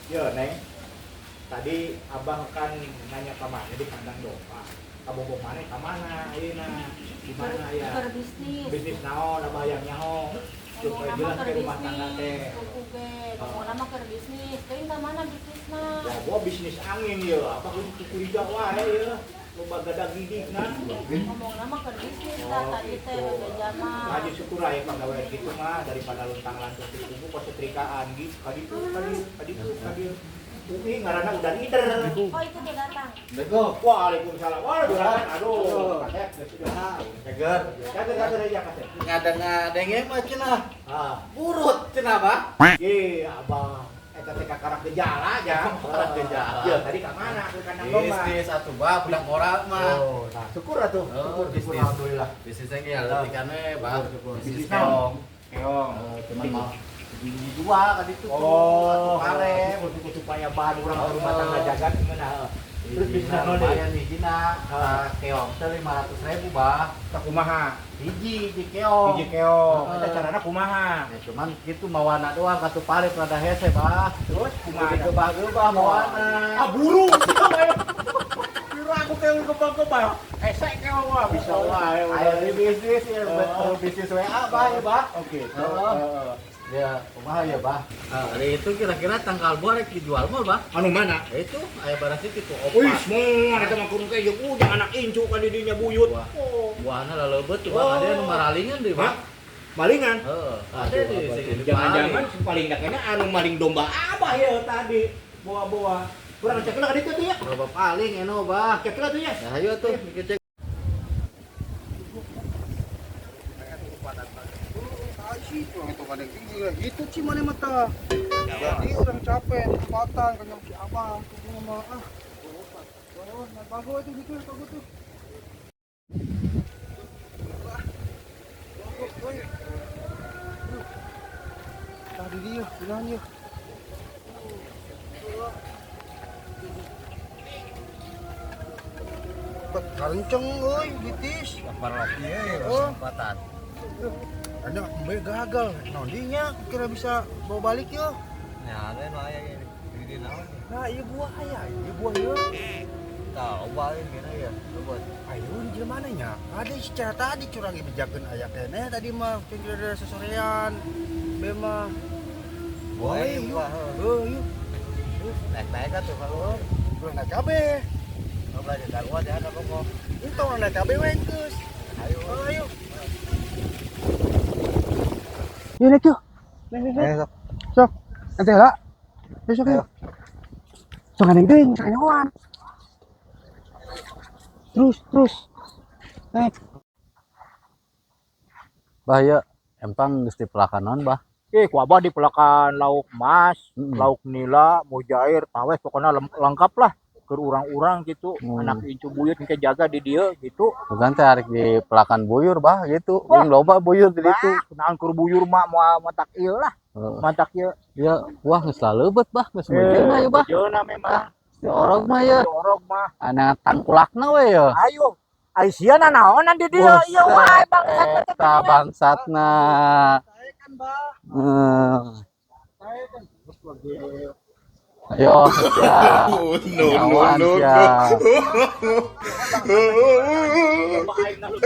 Yo, Neng. Tadi Abah kan nanya ke mana di kandang domba. Kabogoh mana ka mana ayeuna? Di mana ya? Keur bisnis. Bisnis naon Abah yang nyaho? Supaya Ngomong jelas nama ke keur rumah tangga teh. bisnis, kuku ge. Ngomong nama keur bisnis. Teuing ka mana bisnisna? Ya, gua bisnis angin ya. Abah kudu curiga wae ya. Loba gadag gigigna. Ngomong nama keur bisnis tah tadi teh bebeja mah. Haji syukur aya pagawean kitu mah daripada luntang-lantung di kubu kos setrikaan gitu. Kaditu, kadieu, kaditu, kadieu. Ui ngaranna udah ider. Oh, itu dia datang. Bego. Waalaikumsalam. Wah, juragan. Aduh, kasep geus sudah. Seger. Kaget kaget aja kasep. Ngadenge mah cenah. Ah, Burut cenah, Bah. ye abah. Eta teh kakarak gejala aja. Kakarak gejala. Ya, tadi ka mana ke kandang domba? Bisnis atuh, Bah, budak moral mah. Oh, nah, syukur atuh. Oh, Syukur, syukur bisnis. alhamdulillah. Bisnisnya ge leutikane, Bah. Syukur, syukur. Bisnis Bisnis keong. Keong. Cuman mau dijual ka ditu tuh, Oh, atuh pare. syukur, syukur supaya bahan urang ke rumah tangga jagat gimana? Terus bisnis Hijina naon deui? lumayan hijina. Keong teh 500.000, Bah. Tah kumaha? Hiji hiji keong. Hiji keong. Heeh. Eta carana kumaha? Ya cuman gitu mawana doang katuh pare rada hese, Bah. Terus kumaha? Kumaha gebah-gebah mawana. Ah, buru. Kira aku keong gebah-gebah. Esek keong mah bisa wae. Ayo di bisnis ya, Oh. bisnis WA, Bah, ya, Bah. Oke. Heeh. Heeh. Ya, kumaha ya, Bah? Hari itu kira-kira tanggal buah rek dijual mah, Bah. Anu mana? Ya itu aya baras itu opat. Wih, semua eta mah kurung kayak jeung ujang anak incu kan di dinya buyut. Wah. Oh. Buahna laleubet tuh, Bah. Ada nu maralingan deui, Bah. Hah? Malingan? Heeh, ada di sini. Jangan-jangan paling kena anu maling domba abah ya tadi. Bawa-bawa. Kurang cek lah ka ditu tuh ya. Loba paling eno, Bah. Cek lah tuh ya. Ya ayo tuh, mikir cek. Sih, orang itu kadang tinggi lah. Gitu sih mana mata. Jadi orang capek, kesempatan kenyang si abang, tuh mah ah. Oh, nah, bagus itu gitu, bagus tuh. Tadi dia, bilangnya. Kenceng euy, gitis. Lapar lagi ya, Oh. kesempatan. Ada mbak gagal, nondinya kira bisa bawa balik yo. Ya, ada nu aya ge. Di naon? Nah, iya buah aya, iya buah yo. Tahu balik kira ya. Coba. Ayo di mana nya? Ada secara tadi curang bejakeun aya keneh tadi mah tinggal sesorean. Bema. Buah, Ayo, buah. Heuh, yuk. Naik-naik atuh kalau. Urang naik kabeh. Oh, belajar jaruan ya ada pokok. Itu orang naik kabeh wengkeus. Ayo. Oh, ayo. Yuk, naik yuk. Naik, naik, naik. Ayo sok. Sok. Nanti lah. Besok yuk. Sok aneh deui, sok nyawan. Terus, terus. Naik. Bah ya, empang geus dipelakan naon, Bah? Ku abah dipelakan lauk mas, lauk nila, mujair, tawes, pokoknya lengkap lah. Keur urang-urang gitu, anak incu buyut engke jaga di dieu gitu. Bukan teh arek dipelakan buyur, Bah, gitu. Wah. Jeung loba buyur di ditu. Bah, naon keur buyur mah moal matak ieu lah. Heeh. Matak ieu. Ya, wah geus laleubet, Bah, geus meujeuhna ieu, Bah. Meujeuhna memang. Si orog mah ya. Si orog mah. Ana tangkulakna we ya. Ayo. Ai sia nanaonan di dieu ieu wae bangsat teh. Eta bangsatna. Saya kan, Bah. Heeh. Saya kan. Terus lagi. Ayo, ya. No, no, Nyawan no, sia. no. Coba aing na lu.